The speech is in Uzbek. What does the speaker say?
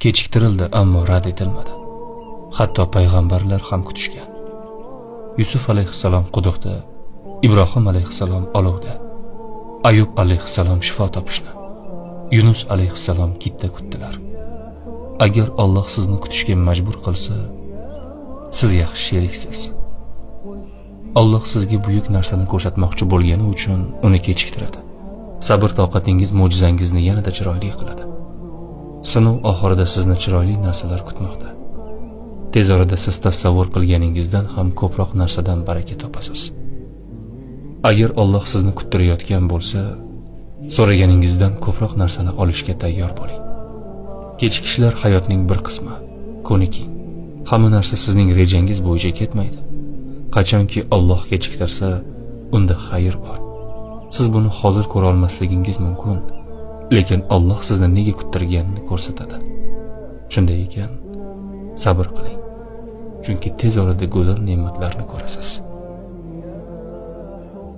Kechiktirildi, ammo rad etilmadi. Hatto payg'ambarlar ham kutishgan. Yusuf alayhissalom quduqda, Ibrohim alayhissalom olovda, Ayub alayhissalom shifo topishni, Yunus alayhissalom kitda kutdilar. Agar Alloh sizni kutishga majbur qilsa, siz yaxshi sheriksiz. Alloh sizga buyuk narsani ko'rsatmoqchi bo'lgani uchun uni kechiktiradi. Sabr toqatingiz mo'jizangizni yanada chiroyli qiladi. Sinov oxirida sizni chiroyli narsalar kutmoqda. Tez orada siz tasavvur qilganingizdan ham ko'proq narsadan baraka topasiz. Agar Alloh sizni kuttirayotgan bo'lsa, so'raganingizdan ko'proq narsani olishga tayyor bo'ling. Kechikishlar hayotning bir qismi. Ko'niking. Hamma narsa sizning rejangiz bo'yicha ketmaydi. Qachonki Alloh kechiktirsa, unda xayr bor. Siz buni hozir ko'ra olmasligingiz mumkin, lekin Alloh sizni nega kuttirganini ko'rsatadi. Shunday ekan, sabr qiling. Chunki tez orada go'zal ne'matlarni ko'rasiz.